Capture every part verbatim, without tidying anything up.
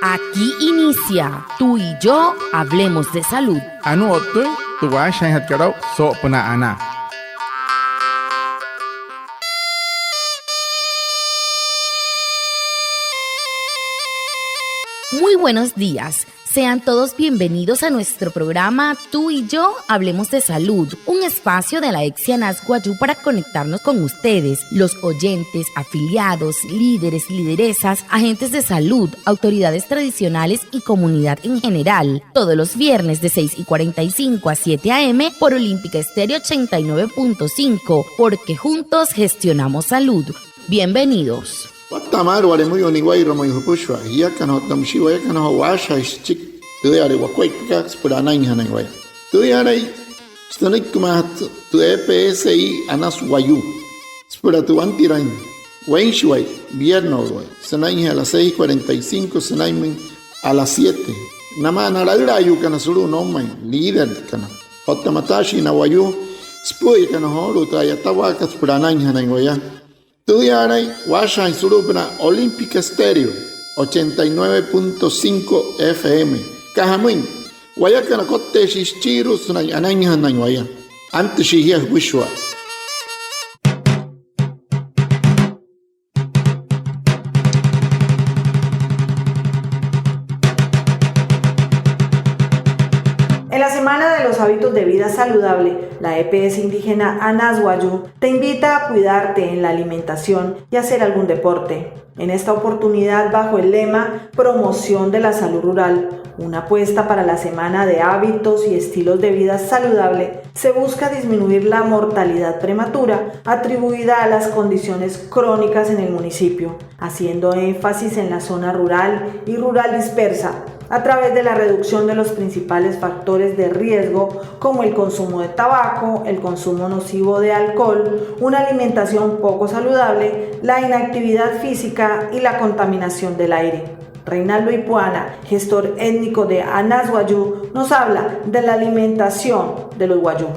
Aquí inicia Tú y yo hablemos de salud. Anuu o'ttüin tü waashajaainjatkat aa'u soo'opünaa anaa. Muy buenos días. Sean todos bienvenidos a nuestro programa Tú y yo hablemos de salud, un espacio de la EPSI Anas Wayuu para conectarnos con ustedes, los oyentes, afiliados, líderes, lideresas, agentes de salud, autoridades tradicionales y comunidad en general. Todos los viernes de seis y cuarenta y cinco a siete a. m. por Olímpica Estéreo ochenta y nueve punto cinco, porque juntos gestionamos salud. Bienvenidos. Watta'a maalü wale müyuu niwa'irua mayuu jüpüshua jiakana otta müshii wayakana joo waashajaain süchiki tüüyale wakuaippakat süpüla anainjanain waya. Tüüyalai sünüikimaajatü tü EPSI Anas Wayuu süpüla tü wantiraain weinshiwai, viernes o'uwai, sünainjee a las seis cuarenta y cinco sünainmüin a las siete. Namaa na laülaayuukana sulu'u noumain, líderkana otta mataashii na wayuu süpü'üyakana joolu'u tü a'yatawaakat süpüla anainjanain waya. Tüüyaalain waashajaain sulu'upünaa Olímpica Estéreo ochenta y nueve punto cinco FM. Aka jamüin, wayakana kotteeshii süchiirua sünain anainjanain waya. Antüshii jia jüpüshua. En la Semana de los Hábitos de Vida Saludable, la EPS indígena Anas Wayuu te invita a cuidarte en la alimentación y hacer algún deporte. En esta oportunidad, bajo el lema Promoción de la Salud Rural, una apuesta para la Semana de Hábitos y Estilos de Vida Saludable, se busca disminuir la mortalidad prematura atribuida a las condiciones crónicas en el municipio, haciendo énfasis en la zona rural y rural dispersa, a través de la reducción de los principales factores de riesgo, como el consumo de tabaco, el consumo nocivo de alcohol, una alimentación poco saludable, la inactividad física y la contaminación del aire. Reinaldo Ipuana, gestor étnico de Anas Wayuu, nos habla de la alimentación de los wayuu.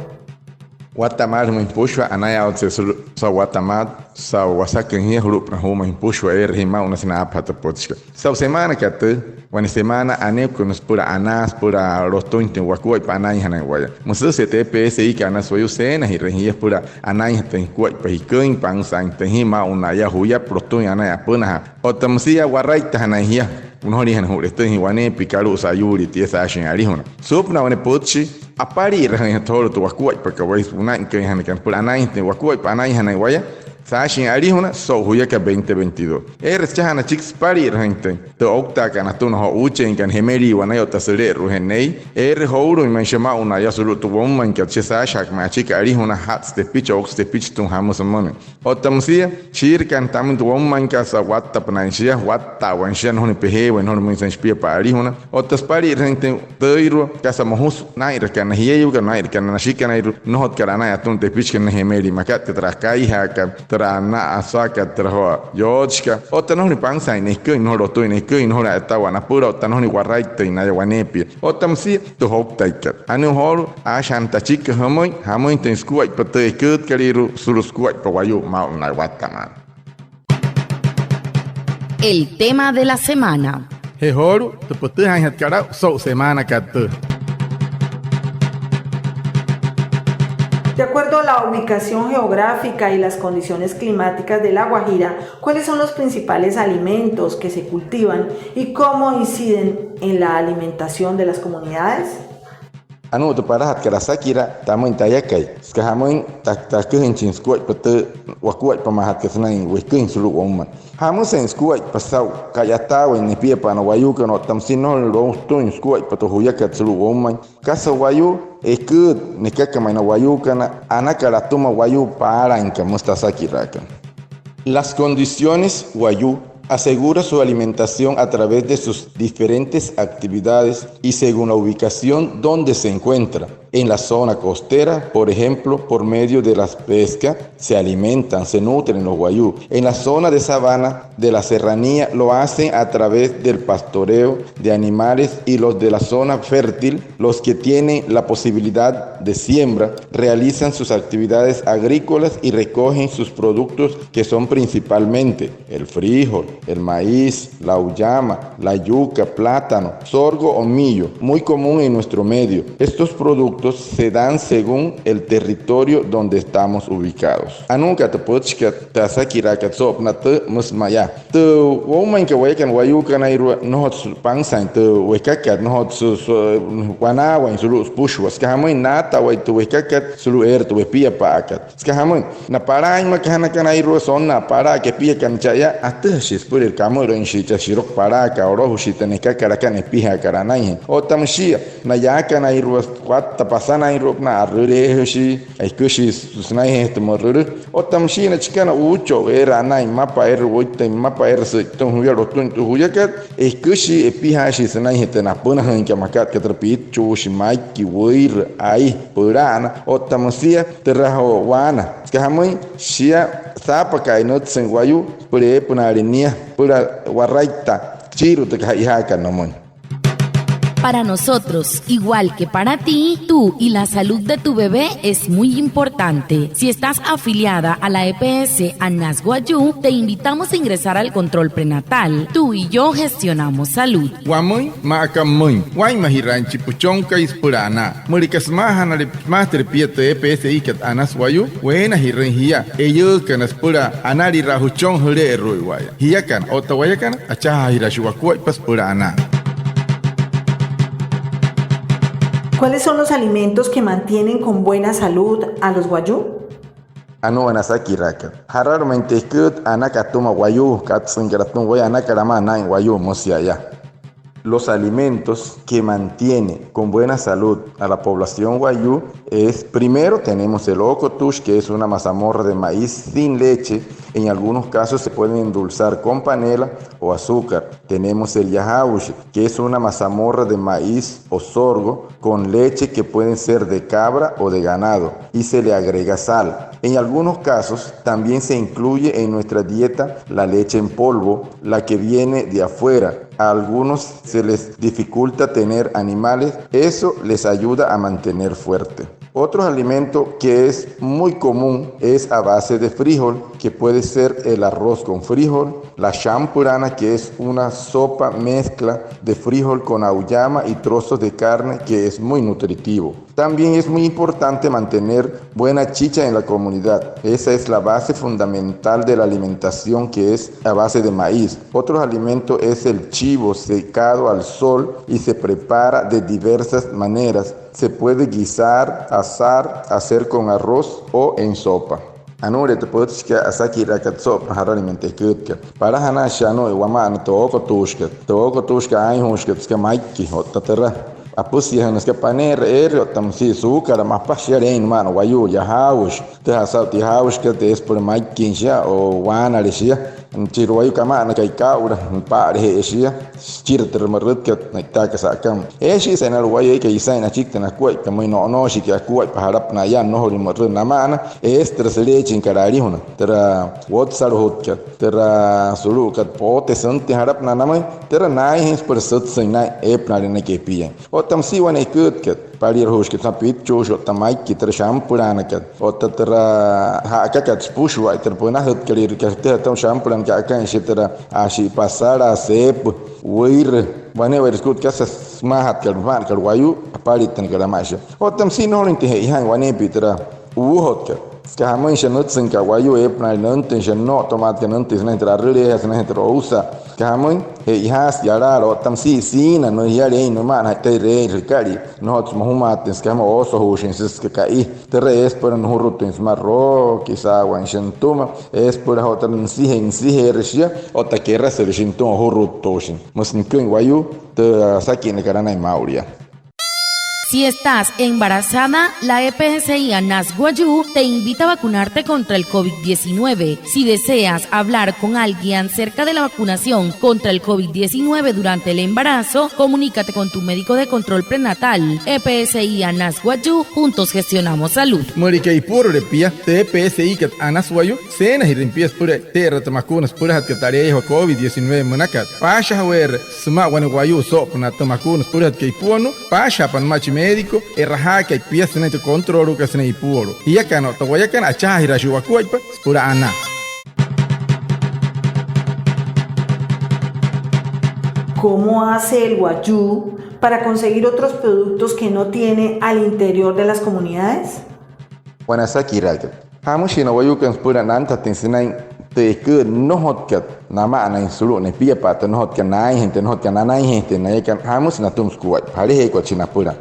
Watta'a maalü jümüin jüpüshua, anayaawatse sulu'u saa'u watta'a maalü saa'u wasaküin jia julu'upünaa juumain jüpüshua eere jia maa'u na sünain aapajaa tü pütchikat. Saa'u semaanakat tüü, wane semaana aneeküin süpüla anaa, süpüla lotüin tü wakuaippa anainjanain waya. Müsüse'e tü EPSIkat Anas Wayuu, seenajirüin jia süpüla anainjatüin jukuaippa jiküin, pansaainjatüin jia maa'u naya juya, lotüin anain apünajaa. Otta müsia waraitajanain jia, nnojoliijana ju'letüin jia waneepia, kalu'usa ayuulii tia saashin alijuna. Suupünaa wane pütchi, apali'irajüinjatü joolu'u tü wakuaippakat waya, sünain künajüinjanain süpüla anainjatüin wakuaippa anainjanain waya saashin alijuna so'u juyakat veinte veintidós. Eere süchajaanüin achiki süpali'irajüinjatüin tü ouktaakat natüma joo uucheinkana jemeliiwa naya otta süle'eru'ujee nei. Eere joulu'uin ma'i shia maa'u naya sulu'u tü woumainkat, shia saashajaaka ma'i achiki alijuna, ajatsü tepichi, ouktüsü tepichi sütüma jamü sümünüin. Otta müsia shii'iree aka tamüin tü woumainkat, saa'u wattapünaain shia, watta'awaain shia, nnojolüin pejeewain, nnojolüin müin sünain shipiapa'a alijuna. Otta süpali'irajüinjatüin tüirua kasa mojusü naa'inrakat na jieyuukana, naa'inrakat na nashikanairua, nnojotkat anain atüma tepichikat sünain jemelii, makat aka türa akaijaakat, türa na'asakat, türa joo yootüshikat. Otta nnojolüin pansaain neküin, nnojolüin lotüin neküin, nnojolüin a'yatawaa napüla, otta nnojolüin waraittüin naya waneepia. Otta müsia tü jouktaikat. Anuu joolu'u, aashajaanüin tachiki jümüin jamüinjatüin sukuaippa tü eküütkalüirua sulu'u sukuaippa wayuu maa'u na watta'a maalü. El tema de la semana. Je joolu'u, tü pütüjaainjatkat aa'u so'u semaanakat tüü. De acuerdo a la ubicación geográfica y las condiciones climáticas de La Guajira, ¿cuáles son los principales alimentos que se cultivan y cómo inciden en la alimentación de las comunidades? Anuu tü palajatkat asakiraa tamüin tayakai, süka jamüin, tak-, taküjüinjachin sukuaippa tü wakuaippamaajatkat sünain weküin sulu'u woumain. Jamüsüin sukuaippa saa'u ka'yataawain nepiapa'a na wayuukana otta müsia nnojolüin lotüin sukuaippa tü juyakat sulu'u woumain. Kasa wayuu eküüt nekaka ma'i na wayuukana, anakat atüma wayuu paalainkat, müsü tü asakiraakana. Las condiciones wayuu asegura su alimentación a través de sus diferentes actividades y según la ubicación donde se encuentra. En la zona costera, por ejemplo, por medio de las pescas, se alimentan, se nutren los wayuu. En la zona de sabana, de la serranía, lo hacen a través del pastoreo de animales y los de la zona fértil, los que tienen la posibilidad de siembra, realizan sus actividades agrícolas y recogen sus productos que son principalmente el frijol, el maíz, la auyama, la yuca, plátano, sorgo o millo, muy común en nuestro medio. Estos productos se dan según el territorio donde estamos ubicados. Anuu aka tü pütchikat, tü asakiraakat soo'opünaa tüü, müsü mayaa: tü woumainkat wayakana wayuukanairua, nnojotsü pansaain tü wekakat, nnojotsü sü-, wanaawain sulu'u süpüshua. Süka jamüin, naatawai tü wekakat sulu'u eere tü wepiapa'akat. Süka jamüin, na palaain mma aka anakanairua, sonnaa palaa kepiakana cha'aya, atüjashii süpüleerua kamülüinshii chaa shiroku palaakat, olojüshii tü nekakat aka epijaakat anainjee. Otta müshia na yaakanairua, watta pasanairua, na arüleejüshii, eküshii sünainjee tü mürülü. Otta müshia na chikana uucho eere anain mmapa'a, eere wüittüin mmapa'a, eere sü'itüin juya, lotüin tü juyakat, eküshii, epijaashii sünainjee tü napünajüinkat makat aka türa pitchuushi, maiki, wüirü, ai, püla'ana. Otta müsia türa joo waana. Süka jamüin, shia saapaka'i nütsüin wayuu süpüla eepünaale nia, süpüla waraittaa süchiirua tü ka'ijaakat nümüin. Para nosotros, igual que para ti, tú y la salud de tu bebé es muy importante. Si estás afiliada a la E P S Anas Wayuu, te invitamos a ingresar al control prenatal. Tú y yo gestionamos salud. Wamüin maa aka pümüin, waa'inmajiraain chi püchonkai süpüla anaa. Müleka sümaajanale sümaajatüle pia tü E P S I-kat Anas Wayuu, weenajirüin jia eiyuukana süpüla analiraa jüchon jüle'eru'uiwa'aya. Jiakana otta wayakana, achajaajiraashii wakuaippa süpüla anaa. ¿Cuáles son los alimentos que mantienen con buena salud a los wayuu? Anuu wane asakiraakat. ¿Jaralü ma'i tü eküüt anaka atüma wayuu, katsüinkat atüma wayuu, anakat amaa naa'in wayuu? Müsia yaa. Los alimentos que mantiene con buena salud a la población wayuu es, primero tenemos el okotuushi, que es una mazamorra de maíz sin leche. En algunos casos se pueden endulzar con panela o azúcar. Tenemos el yajaawüshi, que es una mazamorra de maíz o sorgo con leche, que pueden ser de cabra o de ganado, y se le agrega sal. En algunos casos también se incluye en nuestra dieta la leche en polvo, la que viene de afuera. A algunos se les dificulta tener animales, eso les ayuda a mantener fuerte. Otro alimento que es muy común es a base de frijol, que puede ser el arroz con frijol, la champurana, que es una sopa mezcla de frijol con auyama y trozos de carne, que es muy nutritivo. También es muy importante mantener buena chicha en la comunidad. Esa es la base fundamental de la alimentación, que es a base de maíz. Otro alimento es el chivo secado al sol y se prepara de diversas maneras. Se puede guisar, asar, hacer con arroz o en sopa. Anuule tü pütchikat asakiraakat soo'opünaa jaralin tü eküütkat. Palajanaashi anuu wama'ana tü okotuushikat. Tü okotuushikat, aainjuushikat, süka maiki otta türa apüsiajünü süka paneerü eere otta müsia suukala mapa, shiale eein nüma'ana wayuu yajaawüshi. Tüjaa saa'u tü yajaawüshikat, eesü süpüla maikin shia o waanale shia. Chi wayuu kama'anakai kaa'ula, nüpa'aleje'e shia. Süchira türa mürütkat, ne'itaaka sa'aka. Eeshiisa nia alu'u wayuu eekai isain achiki tü nakuaippa, müin no'onooshii akuaippa jalapünaa yaa, nnojolüin mürüt nama'ana. Eesü türa süleechinkat alijuna, türa wotsalujutkat, türa sulu'ukat poote süntüin jalapünaa namüin, türa naainjain süpüla sütsüin naa'in eepünaale naya kepiain. Otta müsia wane eküütkat, paliarujuushikat sümaa pitchuushi otta maiki, türa shampülaanakat otta türa ja'akakat süpüshua, türa pünajütkalüirua, katüjaa tü shampülaanakat akain shia, türa aashi'i pasala, seepü, wüirü. Wane'ewai sukut kasa sümaajatkat, süma'anakat wayuu, apalitünakat amaa shia. Otta müsia nnojolüin tü che'ojaain waneepia türa uuwajotkat. Süka jamüin, shia nütsüinkat wayuu eepünaale nüntüin, shia nno'otomaatkat nüntüin sünainjee türa arüleejaa, sünainjee türa ousaa. Süka jamüin, che'ojaasü yalaala. Otta müsia siina, nüjiale eein nüma'ana ja'itairü eein jükalia, nnojotsü mojumaatüin, süka jamüin oosojuushin süsü süka ka'i. Türa eesü süpüla nujurutüin sümaa rooki saawain shia nütüma. Eesü süpüla joo türa nüsije, nüsijeerü shia otta kerasüle shia nütüma ojuruttuushin. Müsü nüküin wayuu tü asakinnakat anain maa'ulu yaa. Si estás embarazada, la E P S I Anas Wayuu te invita a vacunarte contra el covid diecinueve. Si deseas hablar con alguien acerca de la vacunación contra el covid diecinueve durante el embarazo, comunícate con tu médico de control prenatal. E P S I Anas Wayuu, juntos gestionamos salud. Müleka ipuolule pia, tü E P S I kat Anas Wayuu, seenajirüin pia süpüla e'ite'eraa tü makuuna süpülajatkat taleeyajua covid diecinueve münakat. Paashajaweerü sümaa wane wayuu soo'opünaa tü makuuna süpülajatkat ipuoluu, paashajaapa nümaa chi médico e'rajaakai pia sünain tü controluukat sünain ipuoluu. Jiakana otta wayakana, achajaajiraashii wakuaippa süpüla anaa. ¿Cómo hace el wayuu para conseguir otros productos que no tiene al interior de las comunidades? Wane asakiraakat, ¿jamüshii na wayuukana süpüla nantajatüin sünain tü eküü nnojotkat nama'anain sulu'u nepiapa'a, tü nnojotkat naainjain, tü nnojotkat nanainjainjatüin nayakana? ¿Jamüsü natüma sukuaippa? ¿Jalajeekuachi napüla?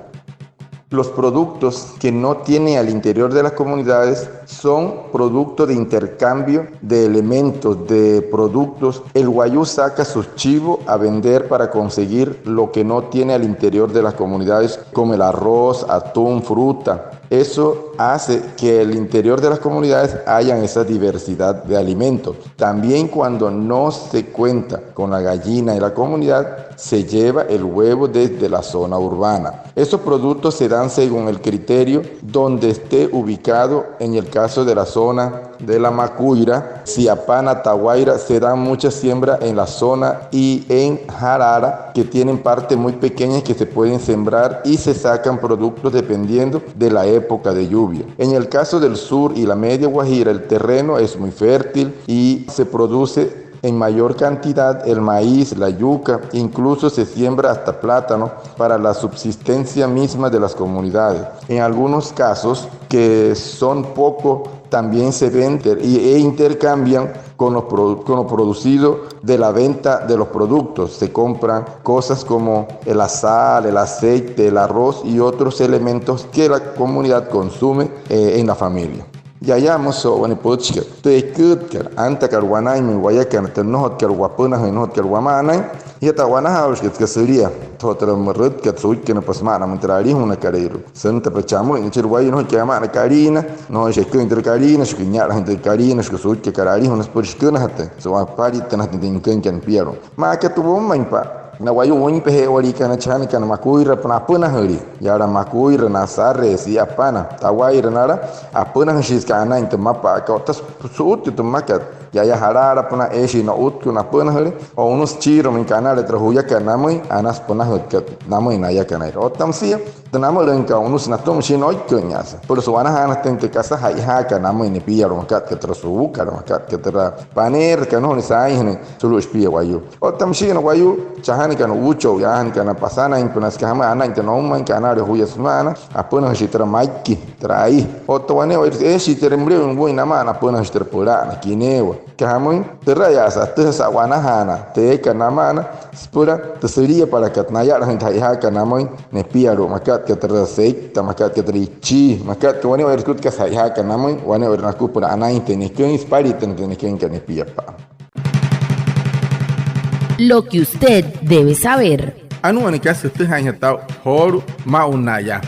Los productos que no tienen al interior de las comunidades son producto de intercambio de elementos, de productos. El wayuu saca su chivo a vender para conseguir lo que no tiene al interior de las comunidades, como el arroz, atún, fruta. Eso hace que al interior de las comunidades hayan esa diversidad de alimentos. También cuando no se cuenta con la gallina en la comunidad, se lleva el huevo desde la zona urbana. Esos productos se dan según el criterio donde esté ubicado. En el caso de la zona de la Macuira, Siapana, Taguaira, se dan mucha siembra en la zona y en Jarara, que tienen partes muy pequeñas que se pueden sembrar y se sacan productos dependiendo de la época de lluvia. En el caso del sur y la media Guajira, el terreno es muy fértil y se produce en mayor cantidad el maíz, la yuca, incluso se siembra hasta plátano para la subsistencia misma de las comunidades. En algunos casos, que son poco, también se venden y, e intercambian con los produ-, con lo producido de la venta de los productos. Se compran cosas como la sal, el aceite, el arroz y otros elementos que la comunidad consume, eh, en la familia. Yaaya, müsü so'u wane pütchikat, tü eküütkat antakat wanainmüin wayakana, tü nnojotkat wapünajüin, nnojotkat wama'anain, jia tü a'wanajaaushikat süka sülia, joo türa mürütkat suikünapa süma'anamüin türa alijunakalüirua. Süntapa chamüin, nüchira wayuu nnojoikai ama'ana kaliina, nnojoishi eküin türa kaliinashiku, niyalajüin türa kaliinashiku, suikkakat alijuna süpüla shikünajatüin, süpüla apalitünajatüin tü niküinkat nipialu'umüin. Maa aka tü woumainpa'a, na wayuu wüinpeje'ewaliikana, chajanakana makuirapünaa, apünajülii. Yala makuira, Nazaret, Siapana, Tawaira, nala, apünajüshii süka anain tü mmapa'akat, otta su'utku tü mmakat. Yaaya jalaalapünaa, eeshii no'utku, napünajüle, o'unüsü süchiirua müin kanale türa juyakat namüin, anasü pünajütkat namüin nayakanairua. Otta müsia tü namülüinkat, o'unüsü natüma shia noiküinyasa süpüla su'wanajaanajatüin tü kasa che'ojaakat namüin nepialu'umüin, makat aka türa suukat, makat aka türa paneerükat, nnojolüin saainjanain sulu'u shipia wayuu. Otta müshii na wayuu chajanakana uucho'u, yaajanakana pasanainpünaa, süka jamüin anain tü noumainkat, anale juya süma'ana, apünajüshii türa maiki, türa ai. Otta wane'ewai eeshii türa müle'u wüin nama'ana, apünajüshii türa püla'ana, kineewa. Süka jamüin türaya'asa, atüjasü a'wanajaanaa tü eekat nama'ana süpüla tü süliapalakat nayalajüin tü che'ojaakat namüin nepialu'umüin, makat aka türa seita, makat aka türa ichii, makat aka wane'ewai sükütkat che'ojaakat namüin, wane'ewai nakua süpüla anainjatüin neküin, süpalitünajatüin tü neküinkat nepiapa'a. Lo que usted debe saber. Anuu wane kasa jütüjaainjatü aa'u joolu'u maa'ulu yaa.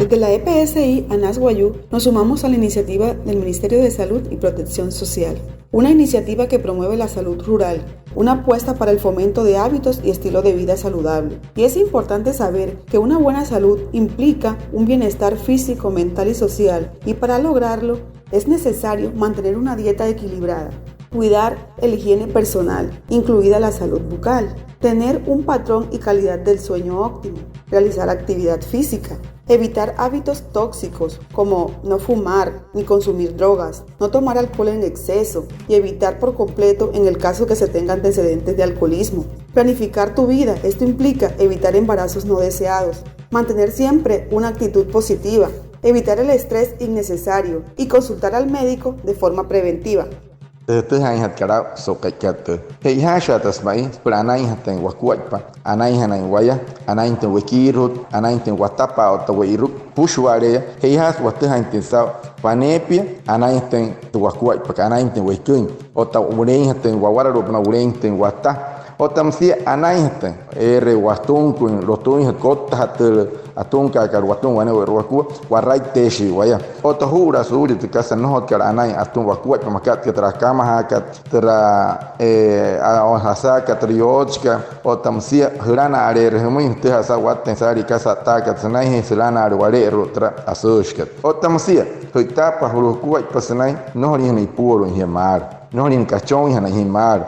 Desde la E P S I Anas Wayuu nos sumamos a la iniciativa del Ministerio de Salud y Protección Social, una iniciativa que promueve la salud rural, una apuesta para el fomento de hábitos y estilo de vida saludable. Y es importante saber que una buena salud implica un bienestar físico, mental y social, y para lograrlo es necesario mantener una dieta equilibrada, cuidar el higiene personal, incluida la salud bucal, tener un patrón y calidad del sueño óptimo, realizar actividad física, evitar hábitos tóxicos como no fumar ni consumir drogas, no tomar alcohol en exceso y evitar por completo en el caso que se tenga antecedentes de alcoholismo. Planificar tu vida, esto implica evitar embarazos no deseados, mantener siempre una actitud positiva, evitar el estrés innecesario y consultar al médico de forma preventiva. Tü jütüjaainjatkat aa'u so'u ka'ikat tüü. Che'ojaashaatasü ma'i süpüla anainjatüin wakuaippa, anainjanain waya, anainjatüin wekiiru'ut, anainjatüin watapa'a otta we'iruku süpüshua'ale'eya. Che'ojaasü watüjaainjatüin saa'u waneepia, anainjatüin tü wakuaippakat, anainjatüin weküin otta wuleinjatüin wawaralu'upünaa, wuleinjatüin wata. Otta müsia anainjatü eere watunküin, lotüinjatü kottajatü tü atunkaakat watüma wane'ewaire wakua, waraitteeshii waya. Otta juu'ulaa suulia tü kasa nnojotkat anain atüma wakuaippa, makat aka türa akamajaakat, türa, e, a, asaakat türa yootshikat, otta müsia jülana'aleerü jümüin, jütüjaa saa'u wattüin saalii kasa a'ttaakat sünainjee, jülana'ale wale'eru'u türa asüüshikat. Otta müsia, jü'itaapa jukuaippa sünain, nnojoliinjana ipuoluin jia maalü, nnojoliinjana kachooinjanain jia maalü,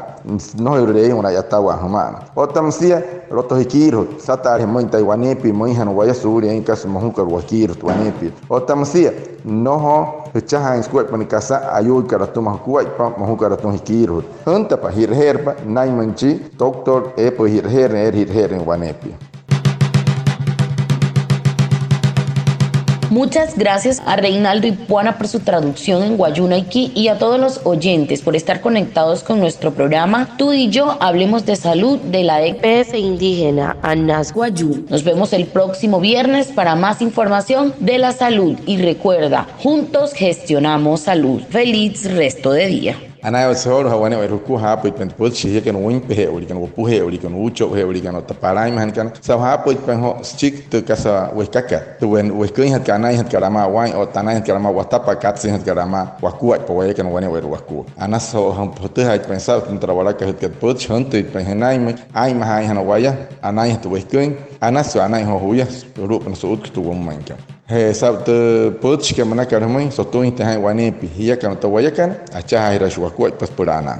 nnojolüle eein a'yatawaa jüma'ana. Otta müsia, loto jikiiru'ujut, sata'aleje müin taya waneepia müinjana waya suulia eein kasa mojukat wakiiru'ujut waneepia. Otta müsia, nnojo jüchajaain sukuaippa wane kasa ayuulikat atüma jukuaippa, mojukat atüma jikiiru'ujut. Jüntapa, ji'raje'erüpa naa'inmüin chi doctor eepü'ü ji'raje'erüin, eere ji'raje'erüin waneepia. Muchas gracias a Reinaldo Ipuana por su traducción en wayuunaiki y a todos los oyentes por estar conectados con nuestro programa Tú y yo hablemos de salud de la E P S indígena Anas Wayuu. Nos vemos el próximo viernes para más información de la salud. Y recuerda, juntos gestionamos salud. Feliz resto de día. Anayaawatse joolu'u joo wane'ewaire jukua, jaapüitpain tü pütchi jiakana wüinpaje'ewaliikana, wopuje'ewaliikana, uucho'uje'ewaliikana otta palainmajanakana, saa'u jaapüitpain joo süchiki tü kasa wekakat, tü weküinjatkat, anainjatkat amaa waa'in otta anainjatkat amaa watapaa, katsüinjatkat amaa wakuaippa wayakana wane'ewaire wakua. Anasü joo jütüjaaitpain saa'u tü türa walakajütkat pütchi, jüntüitpain jünainmüin aa'inmajaainjana waya anainjatü weküin. Anasü anain joo juya sulu'upünaa su'utku tü woumainkat. Je saa'u tü pütchikat münakat jümüin, sotüinjatüin jaa'in waneepia jiakana otta wayakana, achajaajiraashii wakuaippa süpüla anaa.